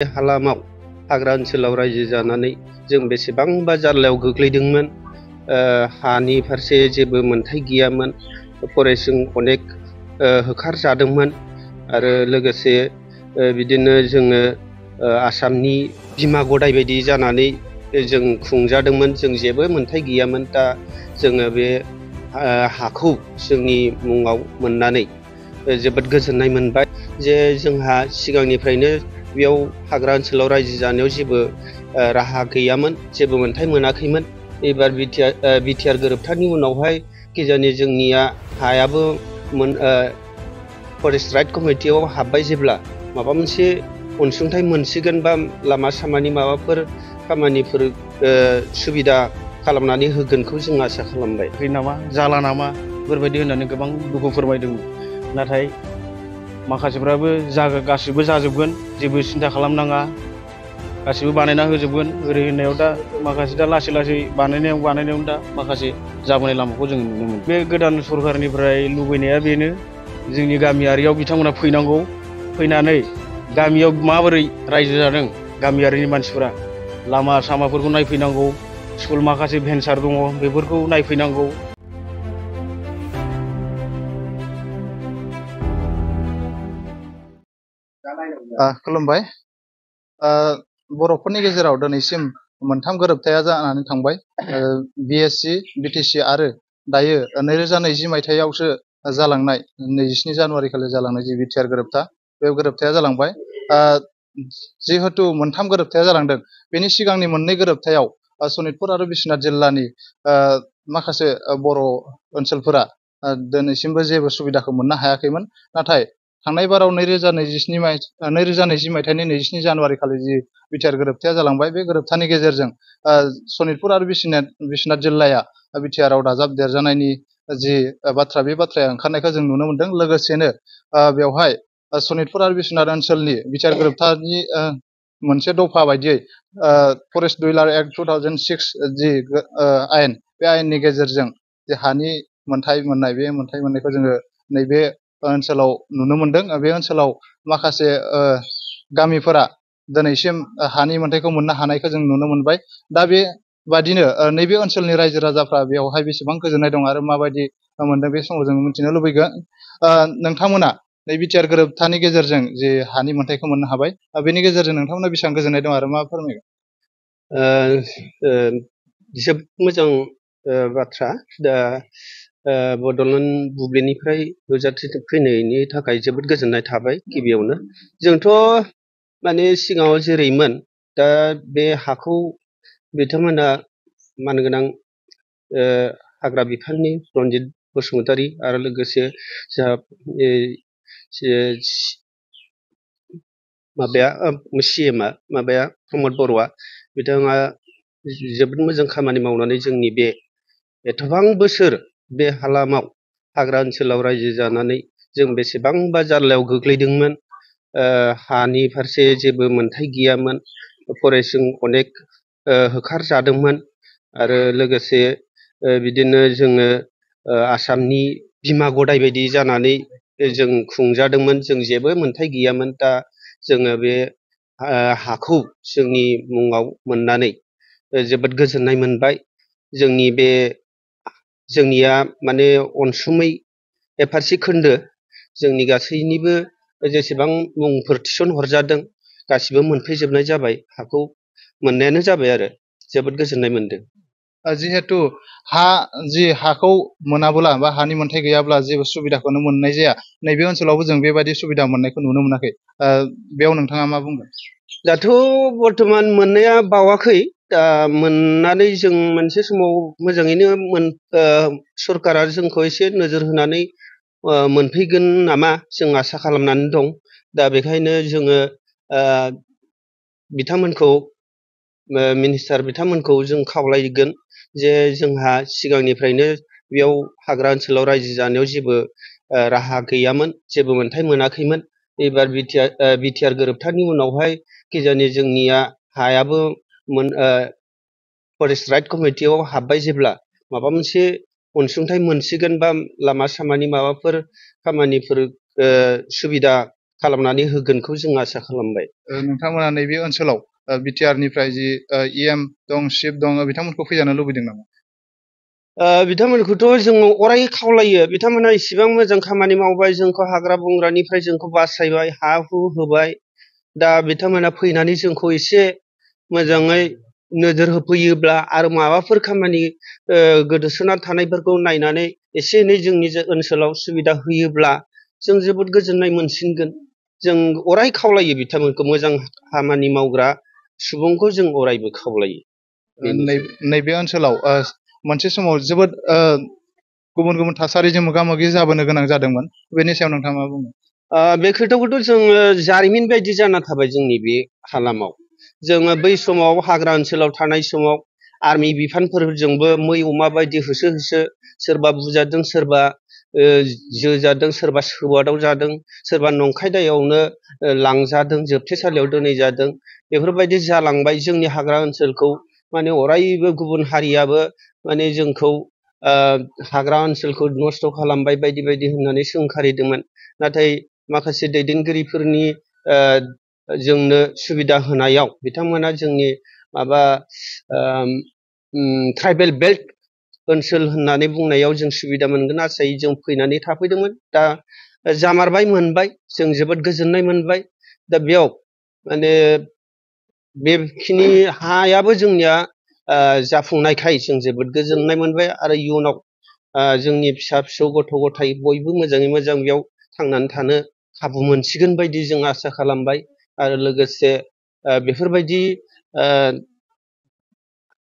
हालामाव हाग्रा ओनसोलाव रायजो जानानै जों बेसेबांबा जार्लायाव गोग्लैदोंमोन। हानि फारसे जेबो मोनथाय गैयामोन। फरेस्टजों अनेक होखारजादोंमोन आरो लोगोसे बिदिनो जोङो आसामनि बिमा गदाय बायदि जानानै जों खुंजादोंमोन। जों जेबो मोनथाय गैयामोन। दा जोङो बे हाखौ जोंनि मुङाव मोननानै जोबोद गोजोननाय मोनबाय जे जोंहा सिगांनिफ्रायनो बेयाव हाग्रा ओनसोलाव रायजो जानायाव जेबो राहा गैयामोन, जेबो मोनथाय मोनाखैमोन। एबार बिटिआर गोरोबथानि उनावहाय खिजानि जोंनिया हायाबो फरेस्ट राइट कमिटियाव हाबबाय जेब्ला माबा मोनसे अनसुंथाइ मोनसिगोन बा लामा सामानि माबाफोर खामानिफोर सुबिदा खालामनानै होगोनखौ जों आसा खालामबाय। नामा जाला नामा बेफोरबायदि होननानै गोबां दुखु फोरमायदोंमोन। नाथाय माखासेफ्राबो गासिबो जाजोबगोन, जेबो सिन्था खालामनाङा, गासिबो बानायना होजोबगोन ओरै होननायाव दा माखासे दा लासै लासै बानायनायाव दा माखासे जाबोनाय लामाखौ जों नुनो मोनो। बे गोदान सरकारनिफ्राय लुबैनाया बेनो, जोंनि गामियारियाव बिथांमोना फैनांगौ, फैनानै गामियाव माबोरै रायजो जादों गामियारिनि मानसिफोरा, लामा सामाफोरखौ नायफैनांगौ, स्कुल माखासे भेन्सार दङ बेफोरखौ नायफैनांगौ। खुलुमबाय। बर'फोरनि गेजेराव दिनैसिम मोनथाम गोरोबथाया जानानै थांबाय। बिएससि, बिटिसि आरो दायो 2020 मायथाइयावसो जालांनाय 27 जानुवारि खालि जालांनाय जि बिटिआर गोरोबथा, बे गोरोबथाया जालांबाय। जिहेतु मोनथाम गोरोबथाया जालांदों, बेनि सिगांनि मोननै गोरोबथायाव सनितपुर आरो बिश्वनाथ जिल्लानि माखासे बर' ओनसोलफोरा दिनैसिमबो जेबो सुबिदाखौ मोननो हायाखैमोन। नाथाय थांनाय बाराव 2020 मायथाइनि 27 जानुवारि खालि जि बिटिआर गोरोबथाया जालांबाय, बे गोरोबथानि गेजेरजों सनितपुर आरो बिश्वनाथ जिल्लाया बिटिआरआव दाजाबदेरजानायनि जि बाथ्रा, बे बाथ्राया ओंखारनायखौ जों नुनो मोनदों। लोगोसेनो बेवहाय सनितपुर आरो बिश्वनाथ ओनसोलनि बिटिआर गोरोबथानि मोनसे दफा बायदियै फरेस्ट डुइलार एक्ट 2006 जि आयेन, बे आयेननि गेजेरजों जे हानि मोनथाय मोननाय, बे मोनथाय मोननायखौ जोङो नैबे ओनसोलाव नुनो मोनदों। बे ओनसोलाव माखासे गामिफोरा दिनैसिम हानि मोनथायखौ मोननो हानायखौ जों नुनो मोनबाय। दा बेबादिनो नैबे ओनसोलनि रायजो राजाफ्रा बेवहाय बेसेबां गोजोननाय दं आरो माबायदि मोनदों, बे समाव जों मिथिनो लुबैगोन। नोंथांमोना नै बिटिआर गोरोबथानि गेजेरजों जे हानि मोनथायखौ मोननो हाबाय, बेनि गेजेरजों नोंथांमोना बेसेबां गोजोननाय दं आरो मा फोरमायगोन? जोबोद मोजां बाथ्रा। दा बड'लेण्ड बुब्लिनिफ्राय नुजाथि फैनायनि थाखाय जोबोद गोजोननाय थाबाय। गिबियावनो जोंथ' माने सिगाङाव जेरैमोन, दा बे हाखौ बिथांमोना मानगोनां हाग्रा बिफाननि रनजित बसुमतारी आरो लोगोसे जोंहा CMआ प्रमद बर'आ, बिथाङा जोबोद मोजां खामानि मावनानै जोंनि बे एथबां बोसोर बे हालामाव हाग्रा ओनसोलाव रायजो जानानै जों बेसेबांबा जार्लायाव गोग्लैदोंमोन। हानि फारसे जेबो मोनथाय गैयामोन। फरेस्टजों अनेक होखारजादोंमोन आरो लोगोसे बिदिनो जोङो आसामनि बिमा गदाय बायदि जानानै जों खुंजादोंमोन। जों जेबो मोनथाय गैयामोन। दा जोङो बे हाखौ जोंनि मुङाव मोननानै जोबोद गोजोननाय मोनबाय। जोंनिया माने अनसुमै एफारसि खोन्दो जोंनि गासैनिबो जेसेबां मुंफोर थिसन हरजादों गासिबो मोनफैजोबनाय जाबाय। हाखौ मोननायानो जाबाय आरो जोबोद गोजोननाय मोनदों। जिहेतु हाखौ मोनाब्ला बा हानि मोनथाय गैयाब्ला जेबो सुबिदाखौनो मोननाय जाया, नैबे ओनसोलावबो जों बेबायदि सुबिदा मोननायखौ नुनो मोनाखै। बेयाव नोंथाङा मा बुंगोन? दाथ' बर्थमान मोननाया बावाखै। दा मोननानै जों मोनसे समाव मोजाङैनो सरकारा जोंखौ एसे नोजोर होनानै मोनफैगोन नामा जों आसा खालामनानै दं। दा बेखायनो जोङो बिथांमोनखौ, मिनिस्टार बिथांमोनखौ जों खावलायगोन जे जोंहा सिगांनिफ्रायनो बेयाव हाग्रा ओनसोलाव रायजो जानायाव जेबो राहा गैयामोन, जेबो मोनथाय मोनाखैमोन। एबार बिटिआर गोरोबथानि उनावहाय खिजानि जोंनिया हायाबो फरेस्ट राइट कमिटियाव हाबबाय जेब्ला माबा मोनसे अनसुंथाइ मोनसिगोन बा लामा सामानि माबाफोर खामानिफोर सुबिदा खालामनानै होगोनखौ जों आसा खालामबाय। नोंथांमोना नैबे ओनसोलाव बिटिआर निफ्राय जि इएम दं चिफ दं बिथांमोनखौ फैजानो लुबैदों नामा? बिथांमोनखौथ' जोङो अराय खावलायो, बिथांमोना इसिबां मोजां खामानि मावबाय, जोंखौ हाग्रा बंग्रानिफ्राय जोंखौ बासायबाय, हा हु होबाय। दा बिथांमोना फैनानै जोंखौ एसे मोजाङै नोजोर होफैयोब्ला आरो माबाफोर खामानि गोदोसोना थानायफोरखौ नायनानै एसे एनै जोंनि ओनसोलाव सुबिदा होयोब्ला जों जोबोद गोजोननाय मोनसिनगोन। जों अराय खावलायो बिथांमोनखौ, मोजां खामानि मावग्रा सुबुंखौ जों अरायबो खावलायो। नैबे ओनसोलाव मोनसे समाव जोबोद गुबुन गुबुन थासारिजों मोगा मोगि जाबोनो गोनां जादोंमोन, बेनि सायाव नोंथाङा मा बुङो? बे खोथाखौथ' जोङो जारिमिन बायदि जाना थाबाय जोंनि बे हालामाव। जोङो बै समाव हाग्रा ओनसोलाव थानाय समाव आर्मि बिफानफोरजोंबो मै अमा बायदि होसो होसो सोरबा बुजादों, सोरबा जोजादों, सोरबा सोबादाव जादों, सोरबा नंखाय दायावनो लांजादों, जोबथेसालियाव दोनहैजादों। बेफोरबायदि जालांबाय। जोंनि हाग्रा ओनसोलखौ माने अरायबो गुबुन हारियाबो माने जोंखौ हाग्रा ओनसोलखौ नस्थ' खालामबाय बायदि बायदि होननानै सोंखारिदोंमोन। नाथाय माखासे दैदेनगिरिफोरनि जोंनो सुबिदा होनायाव बिथांमोना जोंनि माबा ट्राइबेल बेल्ट ओनसोल होननानै बुंनायाव जों सुबिदा मोनगोन आसायै जों फैनानै थाफैदोंमोन। दा जामारबाय, मोनबाय, जों जोबोद गोजोननाय मोनबाय। दा बेयाव माने बेखिनि हायाबो जोंनिया जाफुंनायखाय जों जोबोद गोजोननाय मोनबाय आरो इयुनाव जोंनि फिसा फिसौ गथ' गथाय बयबो मोजाङै मोजां बेयाव थांनानै थानो खाबु मोनसिगोन बायदि जों आसा खालामबाय। आरो लोगोसे बेफोरबायदि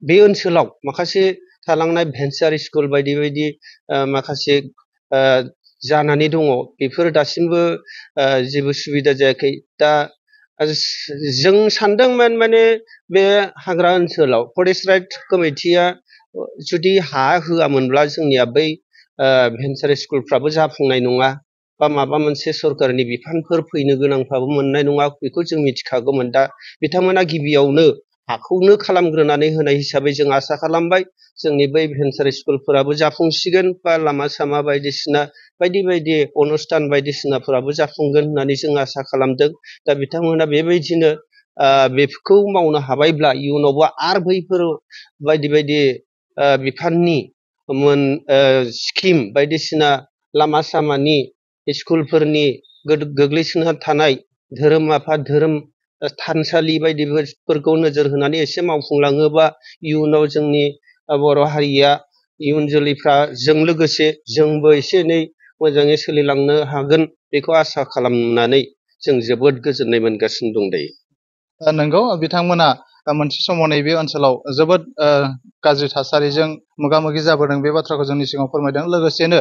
बे ओनसोलाव माखासे थालांनाय भेन्सार स्कुल बायदि बायदि माखासे जानानै दङ, बेफोर दासिमबो जेबो सुबिदा जायाखै। दा जों सानदोंमोन माने बे हाग्रा ओनसोलाव फरेस्ट राइट कमिटिया जुदि हा होआमोनब्ला जोंनिया बै भेन्सार स्कुलफ्राबो जाफुंनाय नङा, बा माबा मोनसे सरकारनि बिफानफोर फैनो गोनांफ्राबो मोननाय नङा, बेखौ जों मिथिखागौमोन। दा बिथांमोना गिबियावनो हाखौनो खालामग्रोनानै होनाय हिसाबै जों आसा खालामबाय जोंनि बै भेन्सार स्कुलफोराबो जाफुंसिगोन, बा लामा सामा बायदिसिना बायदि बायदि अनुष्ठान बायदिसिनाफोराबो जाफुंगोन होननानै जों आसा खालामदों। दा बिथांमोना बेबायदिनो बेफोरखौ मावनो हाबायब्ला इयुनावबो आरो बैफोर बायदि बायदि बिफाननि स्किम बायदिसिना लामा सामानि स्कुलफोरनि गोग्लैसोना थानाय धोरोम आफाद, धोरोम थानसालि बायदिफोरखौ नोजोर होनानै एसे मावफुंलाङोबा इयुनाव जोंनि बर' हारिया, इयुन जोलैफ्रा जों लोगोसे जोंबो एसे एनै मोजाङै सोलिलांनो हागोन, बेखौ आसा खालामनानै जों जोबोद गोजोननाय मोनगासिनो दं दायो। नंगौ, बिथांमोना मोनसे समाव नैबे ओनसोलाव जोबोद गाज्रि थासारिजों मोगा मोगि जाबोदों, बे बाथ्राखौ जोंनि सिगाङाव फोरमायदों। लोगोसेनो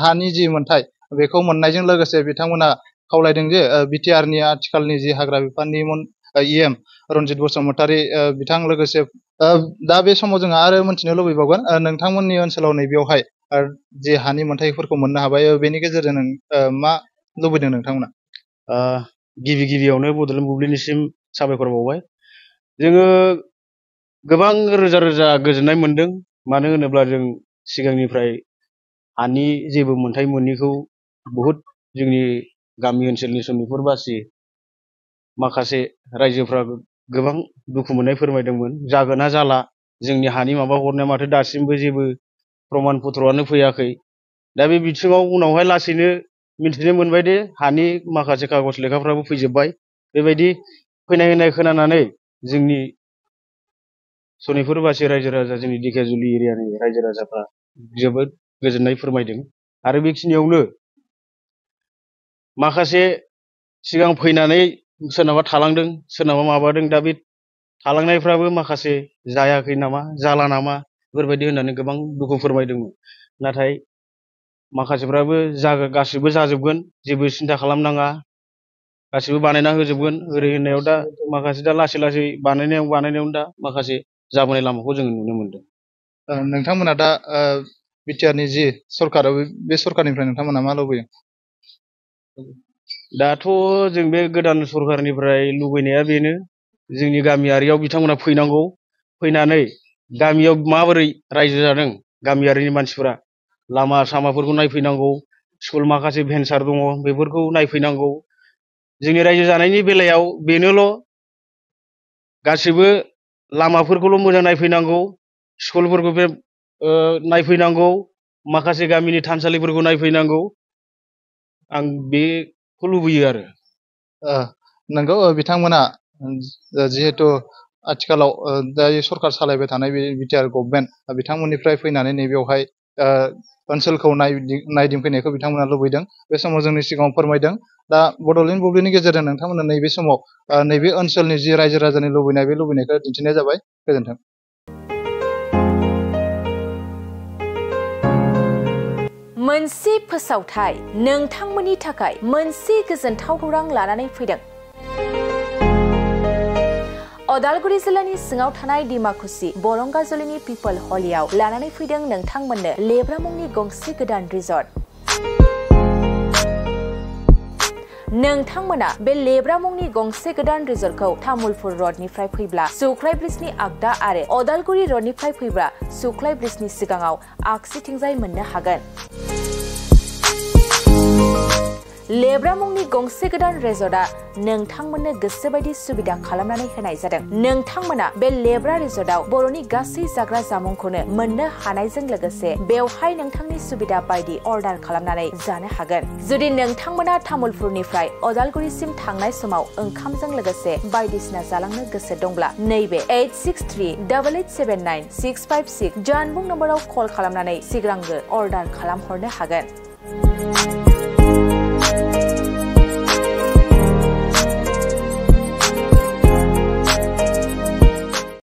हानि जि मोनथाय बेखौ मोननायजों लोगोसे बिथांमोना खावलायदों जे बिटिआरनि आथिखालनि जि हाग्रा बिफाननि इएम रनजित बसुमतारी बिथां, लोगोसे दा बे समाव जोंहा आरो मोनथिनो लुबैबावगोन नोंथांमोननि ओनसोलाव नैबेयावहाय जि हानि मोनथायफोरखौ मोननो हाबाय, बेनि गेजेरजों मा लुबैदों नोंथांमोना? गिबियावनो बड'लेण्ड बुब्लिनिसिम साबायखर बावबाय। जोङो गोबां रोजा रोजा गोजोननाय मोनदों, मानो होनोब्ला जों सिगांनिफ्राय हानि जेबो मोनथाय मोनैखौ बहुद जोंनि गामि ओनसोलनि सनितपुर बासि माखासे रायजोफ्रा गोबां दुखु मोननाय फोरमायदोंमोन। जागोन ना जाला, जोंनि हानि माबा हरनाया माथो दासिमबो जेबो प्रमान पत्रआनो फैयाखै। दा बे बिथिङाव उनावहाय लासैनो मिथिनो मोनबाय दे हानि माखासे कागज लेखाफ्राबो फैजोब्बाय। बेबायदि फैनाय होननाय खोनानानै जोंनि सनितपुर बासि रायजो राजा, जोंनि दिखियाजुलि एरियानि रायजो राजाफ्रा जोबोद गोजोननाय फोरमायदों। आरो बेखिनियावनो माखासे सिगां फैनानै सोरनाबा थालांदों, सोरनाबा माबादों, दा बे थालांनायफ्राबो माखासे जायाखै नामा, जाला नामा बेफोरबायदि होननानै गोबां दुखु फोरमायदोंमोन। नाथाय माखासेफ्राबो गासिबो जाजोबगोन, जेबो सिन्था खालामनाङा, गासिबो बानायना होजोबगोन ओरै होननायाव दा माखासे दा लासै लासै बानायनायाव दा माखासे जाबोनाय लामाखौ जोङो नुनो मोनदों। नोंथांमोना दा बिटिआरनि जि सरकार, बे सरकारनिफ्राय नोंथांमोना मा लुबैयो? दाथ' जों बे गोदान सरकारनिफ्राय लुबैनाया बेनो, जोंनि गामियारियाव बिथांमोना फैनांगौ, फैनानै गामियाव माबोरै रायजो जादों गामियारिनि मानसिफोरा, लामा सामाफोरखौ नायफैनांगौ, स्कुल माखासे भेन्सार दङ बेफोरखौ नायफैनांगौ, जोंनि रायजो जानायनि बेलायाव बेनोल' गासिबो लामाफोरखौल' मोजां नायफैनांगौ, स्कुलफोरखौ नायफैनांगौ, माखासे गामिनि थानसालिफोरखौ नायफैनांगौ, आं बेखौ लुबैयो आरो। नंगौ बिथांमोना जिहेतु आथिखालाव दायो सरकार सालायबाय थानाय बिटिआर गभर्नमेन्ट बिथांमोननिफ्राय फैनानै नैबेयावहाय ओनसोलखौ नायदिंफैनायखौ बिथांमोना लुबैदों। बे समाव जोंनि सिगाङाव फोरमायदों। दा बड'लेण्ड बुब्लिनि गेजेरजों नोंथांमोना नैबे समाव नैबे ओनसोलनि जि रायजो राजानि लुबैनाय बे लुबैनायखौ दिन्थिनाय जाबाय। गोजोन्थों। मोनसे फोसावथाय नोंथांमोननि थाखाय मोनसे गोजोनथाव खौरां लानानै फैदों। अदालगुरि जिल्लानि सिङाव थानाय डिमाकुसि बरंगाजुलिनि पिपल हलियाव लानानै फैदों नोंथांमोननो लेब्रा मुंनि गंसे गोदान रिजर्ट। नोंथांमोना बे लेब्रा मुंनि गंसे गोदान रिजर्टखौ तामुलपुर रडनिफ्राय फैब्ला सुख्लाय ब्रिजनि आगदा आरो अदालगुरि रडनिफ्राय फैब्ला सुख्लाय ब्रिजनि सिगाङाव आगसिथिंजाय मोननो हागोन। लेब्रा मुंनि गंसे गोदान रिजर्टआ नोंथांमोननो गोसोबायदि सुबिदा खालामनानै होनाय जादों। नोंथांमोना बे लेब्रा रिजर्टआव बर'नि गासै जाग्रा जामुंखौनो मोननो हानायजों लोगोसे बेवहाय नोंथांनि सुबिदा बायदि अर्डार खालामनानै जानो हागोन। जुदि नोंथांमोना तामुलपुरनिफ्राय अदालगुरिसिम थांनाय समाव ओंखामजों लोगोसे बायदिसिना जालांनो गोसो दंब्ला नैबे 8638879656 जानबुं नम्बराव कल खालामनानै सिगांग्रो अर्डार खालामहरनो हागोन।